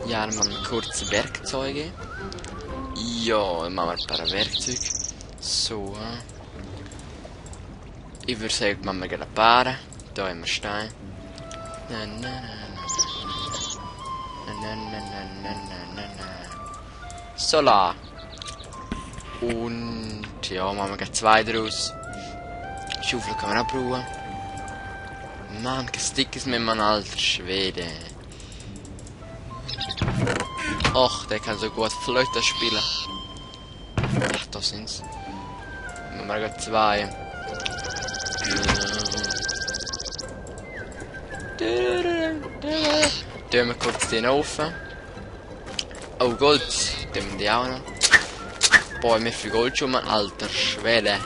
Ja, dann machen wir kurze Werkzeuge. Ja, dann machen wir ein paar Werkzeuge. So. Ich würde sagen, machen wir gerade ein paar. Da haben wir Stein. Solar. Und ja, machen wir gerade 2 draus. Schaufel kann man auch brauchen. Mann, kein Stickers mit meinem alter Schwede. Ach, der kann so gut Flöte spielen. Ach, da sind's. Machen wir gerade 2. Tun wir kurz den Ofen. Oh, Gold. Tun wir die auch noch. Boah, wie viel Gold schon, mein alter Schwede.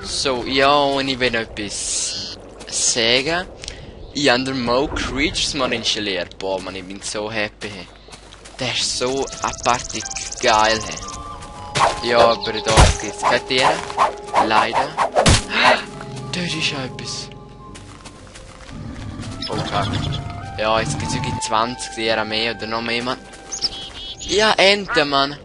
So, ja, und ich will noch etwas sagen. Ich habe den Mo Creatures mal installiert. Boah, man, ich bin so happy. Der ist so apartig geil. Ja, aber da gibt es keine Tiere. Leider. Da ist ja etwas. Okay. Ja, jetzt gibt es 20 Tiere mehr oder noch mehr, Mann. Ja, Enten, Mann.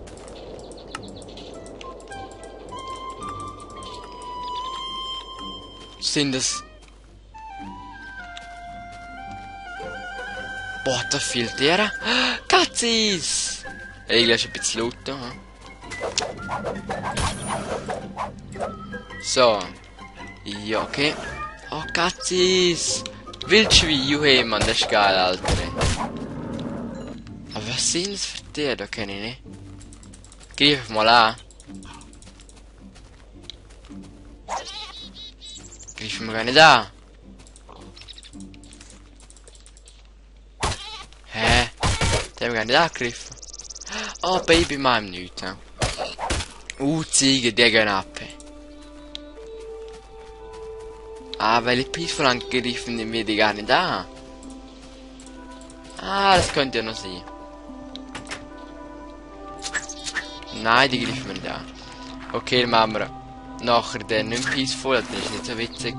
Sind das... Boah, da fehlt der. Katzis! Eigentlich ist ein bisschen laut da. So. Ja, okay. Oh, Katzis! Wildschwein, juhe, Mann, das ist geil, Alter. Aber was sind das für Tiere? Da kenne ich nicht. Greif mal an. Greifen wir gar nicht an. Hä? Den haben wir gar nicht angegriffen. Oh, Baby, meinem nichts. Ziege, die gehen ab. Ah, weil ich Peaceful angegriffen, nehmen wir die gar nicht an. Ah, das könnte ja noch sein. Nein, die greifen wir nicht an. Okay, dann machen wir nachher den nicht Peaceful, das ist nicht so witzig.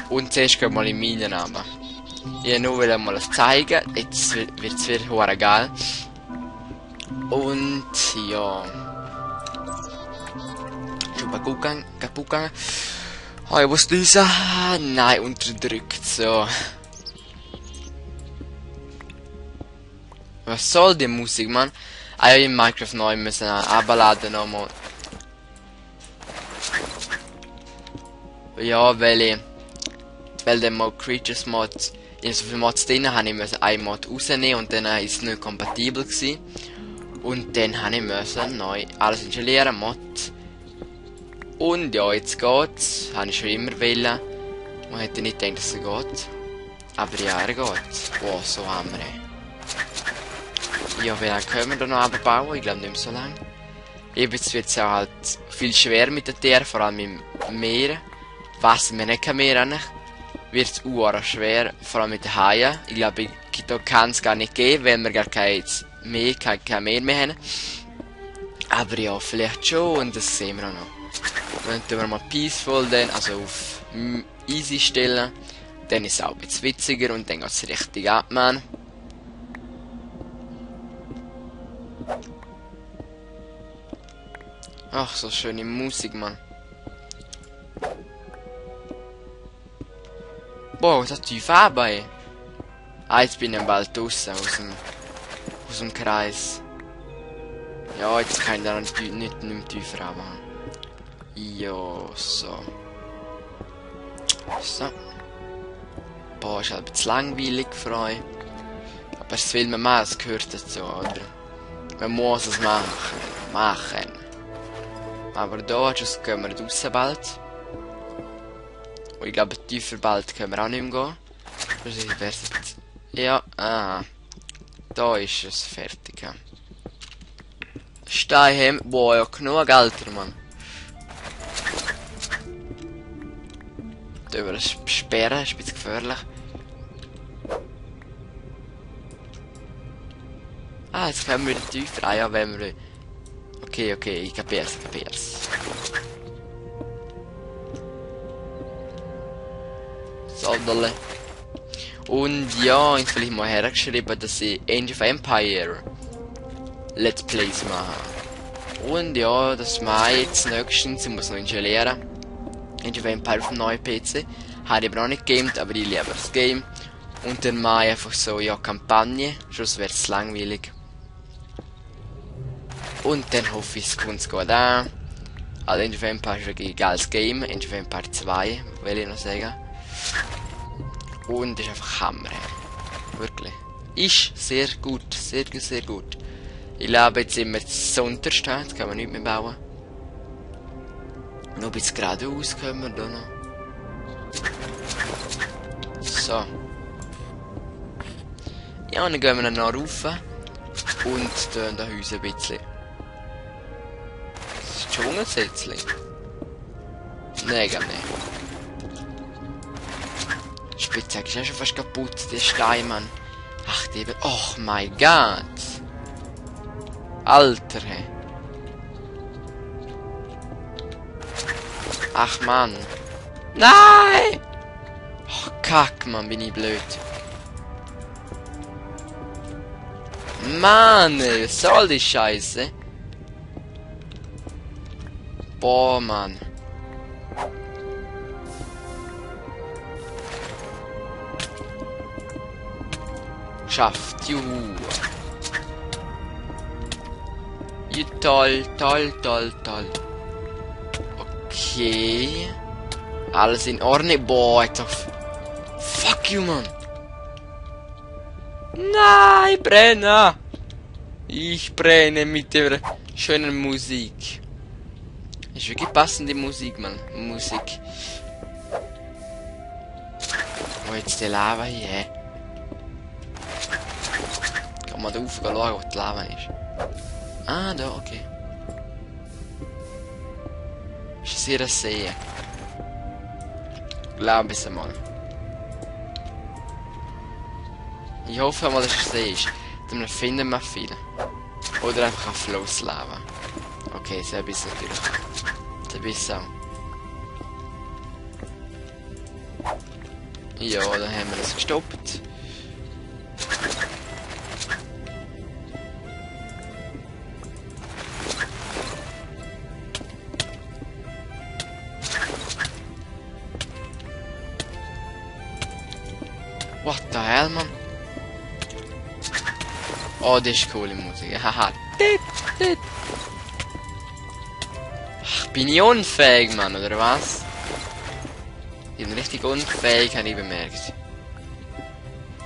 Und zuerst gehen wir mal in meinen Namen. Ich will nur mal das zeigen, jetzt wird es wieder hure geil. Und ja. Schon kaputt gegangen. Oh, ich muss lösen. Nein, unterdrückt, so. Was soll die Musik, Mann? Ah ja, in Minecraft neu müssen abladen nochmal. Ja, weil der Mod Creatures Mod in so viele Mods drin habe ich müssen einen Mod rausnehmen und dann ist es nicht kompatibel gewesen. Und dann habe ich müssen neu alles installieren, Mod. Und ja, jetzt geht's. Habe ich schon immer wollen. Man hätte nicht gedacht, dass es geht. Aber ja, er geht. Wow, so haben wir. Ja, wie lange können wir da noch abbauen? Ich glaube nicht mehr so lange. Jetzt wird es auch halt viel schwer mit den Tieren, vor allem im Meer. Wasser, wir nicht kein Meer eigentlich. Wird es auch schwer, vor allem mit den Haien. Ich glaube, da kann es gar nicht gehen, weil wir gar kein Meer mehr haben. Aber ja, vielleicht schon, und das sehen wir auch noch. Dann tun wir mal Peaceful, also auf Easy stellen. Dann ist es auch ein bisschen witziger und dann geht es richtig ab, man. Ach, so schöne Musik, man. Boah, das ist tief dabei. Ah, jetzt bin ich bald draußen aus dem Kreis. Ja, jetzt kann ich da nicht tiefer haben. Jo, so. So. Boah, ist halt ein bisschen langweilig für euch. Aber es will man machen, es gehört dazu, oder? Man muss es machen. Aber da gehen wir raus bald. Und ich glaube, tiefer bald können wir auch nicht mehr gehen. Ja, da ist es fertig. Ja. Steinhem, boah, ja genug, Alter, Mann. Da über das Sperren, ist ein bisschen gefährlich. Ah, jetzt können wir wieder tiefer. Ah ja, wenn wir... Okay, ich kapier's. Soldele. Und ja, ich habe vielleicht mal hergeschrieben, dass ich Age of Empire Let's Plays mache. Und ja, das mache ich jetzt nächstens, ich muss noch installieren. Age of Empire auf dem neuen PC. Habe ich aber noch nicht gegamed, aber ich liebe das Game. Und dann mache ich einfach so, ja, Kampagne, sonst wäre es langweilig. Und dann hoffe ich, es kommt gut an. Also Age of Empire ist wirklich ein geiles Game. Age of Empire 2, will ich noch sagen. Und ist einfach Hammer. Wirklich. Ist sehr gut. Sehr, sehr gut. Ich glaube, jetzt sind wir zu unterst. Jetzt kann man nichts mehr bauen. Nur bis geradeaus können wir da noch. So. Ja, und dann gehen wir dann noch rauf. Und tun da Häuser ein bisschen. Das ist Dschungelsätzchen. Nein, gar nicht. Spitzhacke ist ja schon fast kaputt, der Stein, Mann. Ach, die... Oh mein Gott. Alter, hey. Ach, Mann. Nein! Oh, Kack, Mann, bin ich blöd. Mann, ey, was soll die Scheiße? Boah, Mann. Schafft, juhu. Ja, toll, toll, toll, toll. Okay. Alles in Ordnung. Boah, jetzt auf. Fuck you, Mann. Nein, ich brenne. Ich brenne mit der schönen Musik. Ist wirklich passende Musik, Mann. Musik. Wo jetzt die Lava hier? Kann man da rauf schauen, wo die Lava ist? Ah, da, okay. Ist es hier ein See? Glaube ich einmal. Ich hoffe mal, dass es See ist. Dann finden wir viel. Oder einfach ein Flusslava. Okay, sehr bis natürlich. Sehr bis auch. Ja, dann haben wir das gestoppt. What the hell, man? Oh, das ist coole Musik. Haha. Ach, bin ich unfähig, Mann, oder was? Ich bin richtig unfähig, habe ich bemerkt.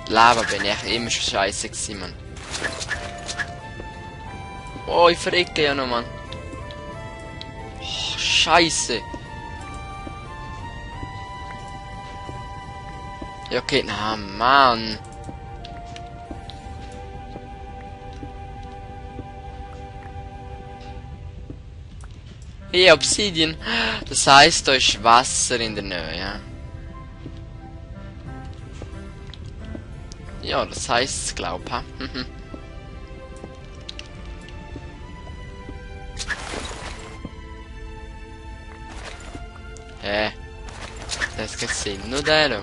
Lava bin ich immer schon scheiße gewesen, Mann. Oh, ich verrecke ja noch, Mann. Oh, scheiße. Ja, okay, na, Mann. Hey, Obsidian. Das heißt, da ist Wasser in der Nähe, ja? Ja, das heißt es, glaub ich. Das ist keinen Sinn. Nur der da.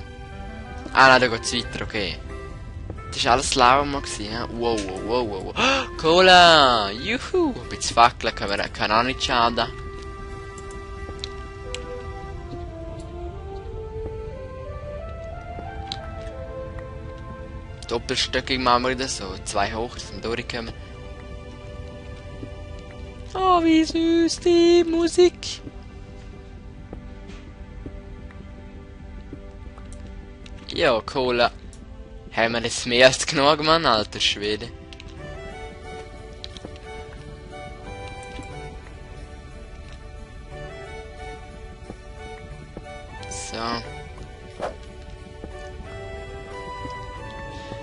Ah, nein, da geht's weiter, okay. Das war alles Lava mal gewesen, ja? Wow, wow, wow, wow. Cola! Juhu! Ein bisschen Fackeln kann auch nicht schaden. Doppelstöckig machen wir das so. 2 hoch, dass wir durchkommen. Oh, wie süß die Musik. Ja, Cola. Haben wir das mehr als genug, Mann, alter Schwede. So.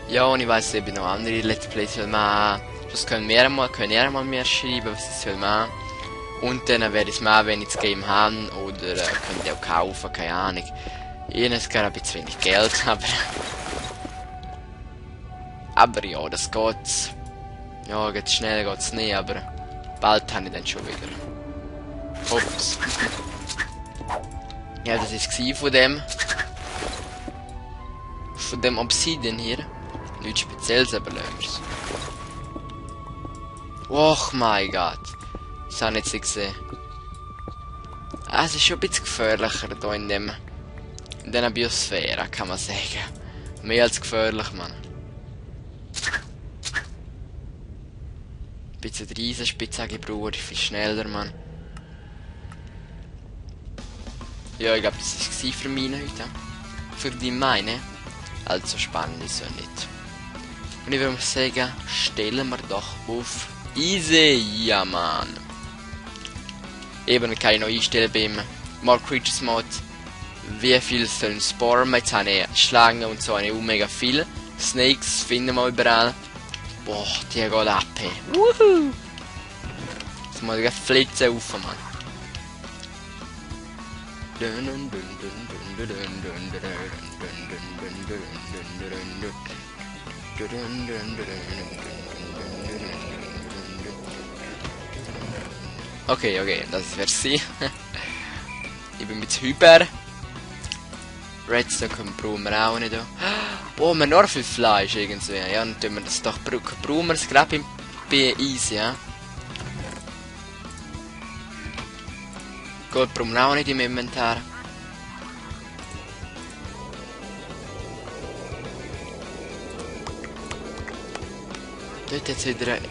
Ja, und ich weiss eben noch andere Let's Plays machen. Das können ihr mal mehr schreiben, was ich soll machen. Und dann werde ich es machen, wenn ich das Game habe. Oder könnt ihr auch kaufen, keine Ahnung. Ich habe gerade ein bisschen wenig Geld, aber ja, das geht. Ja, geht schnell geht's nicht, aber bald habe ich dann schon wieder. Ups. Ja, das ist von dem. von dem Obsidian hier. Nichts Spezielles, aber lassen wir's. Och mein Gott. Das habe ich jetzt nicht gesehen. Es ist schon ein bisschen gefährlicher hier in dieser Biosphäre, kann man sagen. Mehr als gefährlich, Mann. Ein bisschen die Eisenspitzhacke brauche ich viel schneller, Mann. Ja, ich glaube, das war für mich heute. Für die meine. Also spannend ist ja nicht. Und ich würde mal sagen, stellen wir doch auf Easy. Ja, Mann. Eben kann ich noch einstellen beim More Creatures Mod. Wie viel sollen spawnen? Jetzt habe ich Schlangen und so eine mega viel. Snakes finden wir überall. Boah, die geht ab. Hey. Wuhu! Jetzt muss ich flitzen auf, Mann. Okay, das wär's sie. Ich bin mit Hyper. Redstone brauchen wir auch nicht. Oh, wir haben noch viel Fleisch irgendwie. Ja, dann tun wir das doch brauchen wir es gerade bei Easy, ja. Gold brauchen wir auch nicht im Inventar. Dort jetzt wieder ein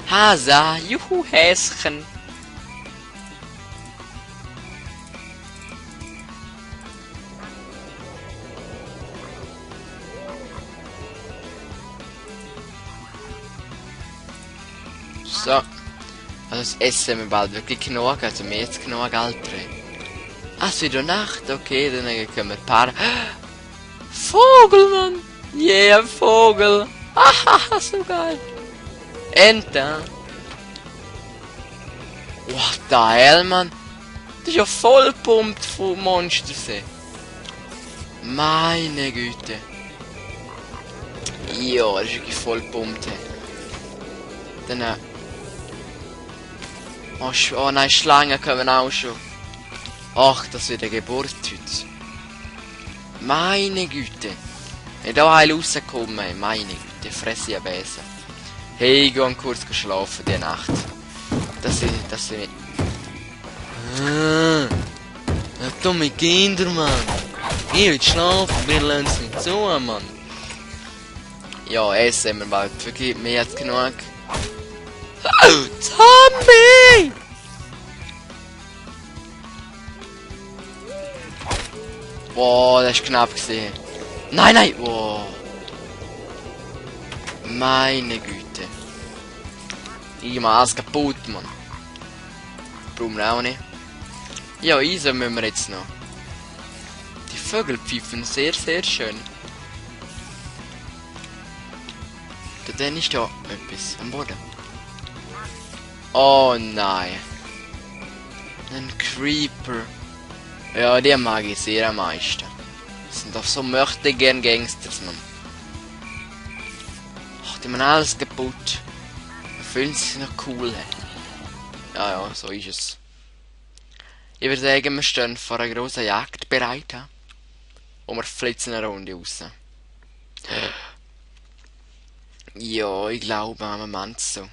Hase. Juhu, Häschen. So. Also das Essen haben wir bald wirklich genug, also mehr jetzt genug Geld drin. Ah, es ist wieder Nacht, okay, dann können wir ein paar... Vogel, Mann! Yeah, Vogel! Hahaha, so geil! Ente! What the hell, Mann! Das ist ja voll gepumpt von Monstersee! Meine Güte! Ja, das ist wirklich voll gepumpt. Dann... Oh nein, Schlangen kommen auch schon. Ach, das wird eine Geburt heute. Meine Güte. Wenn da heil rauskommen, meine Güte, fresse ich ein Besen. Hey, ich gehe kurz schlafen die Nacht. Das sind... dumme Kinder, Mann. Ich will schlafen, wir lassen es nicht zu, Mann. Ja, essen haben wir bald. Wirklich mehr als genug. Zombie! Boah, das ist knapp gesehen. Nein! Wow. Meine Güte. Ich mach alles kaputt, Mann. Brauchen wir auch nicht. Ja, Eisen müssen wir jetzt noch. Die Vögel pfeifen sehr, sehr schön. Dann ist da etwas am Boden. Oh nein. Ein Creeper. Ja, die mag ich sehr am meisten. Das sind doch so möchte gern Gangsters, Mann. Ach, die machen alles kaputt. Fühlen sich noch cool. Ja, so ist es. Ich würde sagen, wir stehen vor einer grossen Jagd bereit. Und wir flitzen eine Runde raus. Ja, ich glaube, man meint es so.